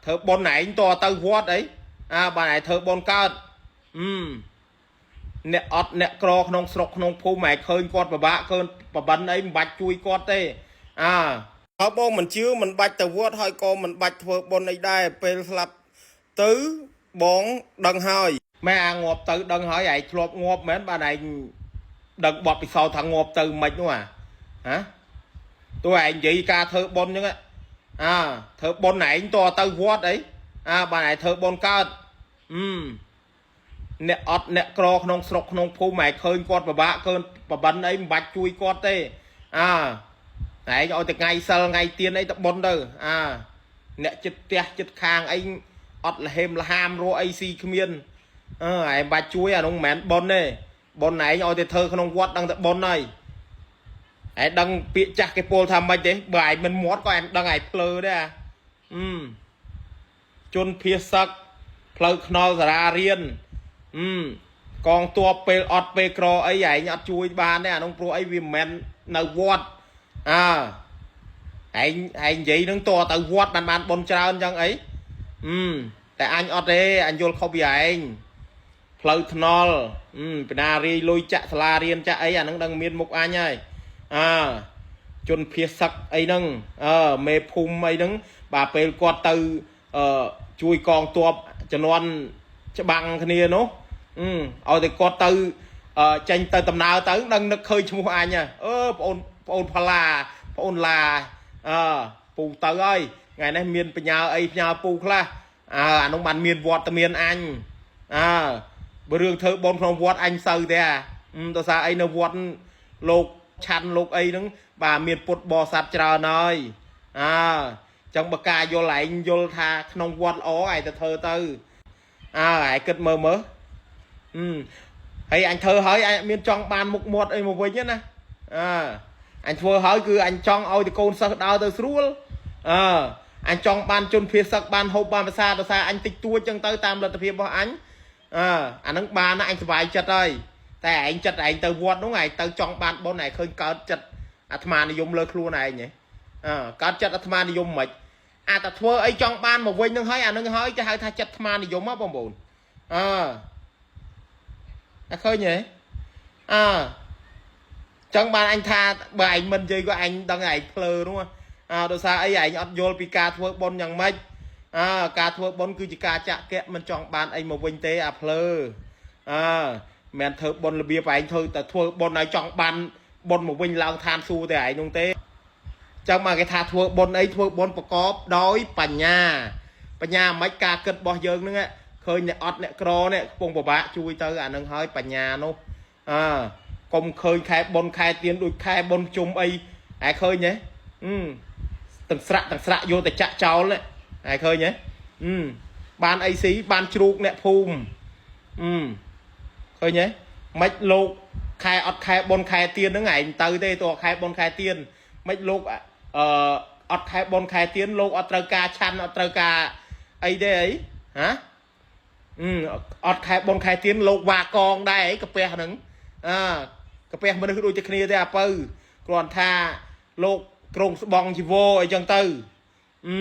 ធ្វើបុណ្យឯងតទៅវត្តអីអើបានឯងធ្វើបុណ្យកើតអឺអ្នកអត់អ្នកក្រក្នុងស្រុកក្នុងភូមិឯងឃើញគាត់ពិបាកឃើញប្របិនអីមិនបាច់ជួយគាត់ទេអើហើយបងមិនជឿមិនបាច់ទៅវត្តហើយក៏មិនបាច់ធ្វើបុណ្យអីដែរពេលស្លាប់ទៅបងដឹងហើយម៉ែអាងាប់ទៅដឹងហើយឯងធ្លាប់ងាប់មែនបានឯងដឹងបទពិសោធន៍ថាងាប់ទៅមិននោះអាហ៎ទោះឯងនិយាយការធ្វើបុណ្យអញ្ចឹង អើធ្វើបុណ្យឯងតទៅវត្តអីអើបានឯងធ្វើបុណ្យកើតអឺអ្នកអត់អ្នកក្រក្នុងស្រុកក្នុងភូមិឯងឃើញគាត់ពិបាកឃើញប្របិនអីមិនបាច់ជួយគាត់ទេអើឯងឲ្យតែថ្ងៃសិលថ្ងៃទៀនអីទៅបុណ្យទៅអើអ្នកចិត្តផ្ទះចិត្តខាងអីអត់លហេមលហាមរកអីស៊ីគ្មានអើឯងមិនបាច់ជួយអានោះមិនមែនបុណ្យទេបុណ្យឯងឲ្យតែធ្វើក្នុងវត្តដឹងតែបុណ្យហើយ ឯងដឹងពាក្យចាស់គេពោលថាម៉េចទេបើឯងមិនមាត់ក៏ឯងដឹងឯងភ្លើដែរអាអឺជនភៀសសឹកផ្លូវខ្នល់សារារៀនអឺកងទ័ពពេលអត់ពេលក្រអីឯងអត់ជួយបានទេអានោះព្រោះអីវាមិនមែននៅវត្តអើឯងឯងនិយាយនឹងតទៅវត្តបានបានបុណ្យច្រើនចឹងអីអឺតែអញអត់ទេអញយល់ខុសពីឯងផ្លូវថ្នល់អឺបណារាយលុយចាក់សាលារៀនចាក់អីអានឹងដឹងមានមុខអញហើយ អើជនភៀសសឹកអីហ្នឹងអើមេភូមិអីហ្នឹងបាទពេលគាត់ទៅអឺជួយកងទ័ពជំនាន់ច្បាំងគ្នានោះអឺឲ្យតែគាត់ទៅអឺចេញទៅដំណើរទៅដឹងនឹកឃើញឈ្មោះអញហ៎អឺប្អូនប្អូនផល្លាប្អូនឡាអើពូទៅហើយថ្ងៃនេះមានបញ្ញាអីផ្ញើពូខ្លះអើអានោះបានមានវត្តមានអញអើបើរឿងធ្វើបុណ្យក្នុងវត្តអញសូវទេអាដោយសារអីនៅវត្តលោក ឆាន់លោកអីហ្នឹងបាទមានពុទ្ធបរិស័ទច្រើនហើយអើចឹងបើការយល់ឯងយល់ថាក្នុងវត្តល្អឯងទៅធ្វើទៅអើឯងគិតមើលមើលអឺហើយអញធ្វើហើយឯងមានចង់បានមុខមាត់អីមកវិញទេណាអើអញធ្វើហើយគឺអញចង់ឲ្យតកូនសិស្សដើរទៅស្រួលអើអញចង់បានជនភៀសសឹកបានហូបបានភាសាដោយសារអញតិចតួចចឹងទៅតាមលទ្ធភាពរបស់អញអើអាហ្នឹងបានណាអញសប្បាយចិត្តហើយ តែឯងចិត្តឯងទៅវត្តនោះឯងទៅចង់បានបុណ្យឯងឃើញកើតចិត្តអាត្មានិយមលើខ្លួនឯងហ៎អើកើតចិត្តអាត្មានិយមមិនអាតែធ្វើអីចង់បានមកវិញនឹងហើយអានឹងហើយគេហៅថាចិត្តអាត្មានិយមហ៎បងប្អូនអើតែឃើញទេអើចង់បានអញថាបើឯងមិននិយាយក៏អញដឹងឯងភ្លើនោះអើដោយសារអីឯងអត់យល់ពីការធ្វើបុណ្យយ៉ាងម៉េចអើការធ្វើបុណ្យគឺជាការចាក់កៈមិនចង់បានអីមកវិញទេអាភ្លើអើ មិនធ្វើបុណ្យរបៀបឯងធ្វើតែធ្វើបុណ្យឲ្យចង់បានបុណ្យមកវិញឡើងឋានសួគ៌ទេឯងនោះទេចឹងមកគេថាធ្វើបុណ្យអីធ្វើបុណ្យប្រកបដោយបញ្ញាបញ្ញាមិនការគិតរបស់យើងហ្នឹងឃើញអ្នកអត់អ្នកក្រនេះកំពុងពិបាកជួយទៅអានឹងហើយបញ្ញានោះអើកុំឃើញខែបុណ្យខែទៀនដូចខែបុណ្យជុំអីឯងឃើញទេអឺទាំងស្រាក់ទាំងស្រាក់យកតែចាក់ចោលនេះឯងឃើញទេអឺបានអីស៊ីបានជ្រូកអ្នកភូមិអឺ ឃើញទេមិនលោកខែអត់ខែបុណ្យខែទៀនហ្នឹងឯងទៅទេតើខែបុណ្យខែទៀនមិនលោកអឺអត់ខែបុណ្យខែទៀនលោកអត់ត្រូវការឆាន់អត់ត្រូវការអីទេអីហ៎អឺអត់ខែបុណ្យខែទៀនលោកវ៉ាកងដែរអីកាពះហ្នឹងអើកាពះមនុស្សដូចតែគ្នាទេអាពៅគ្រាន់ថាលោកក្រងស្បងជីវរអីចឹងទៅអឺ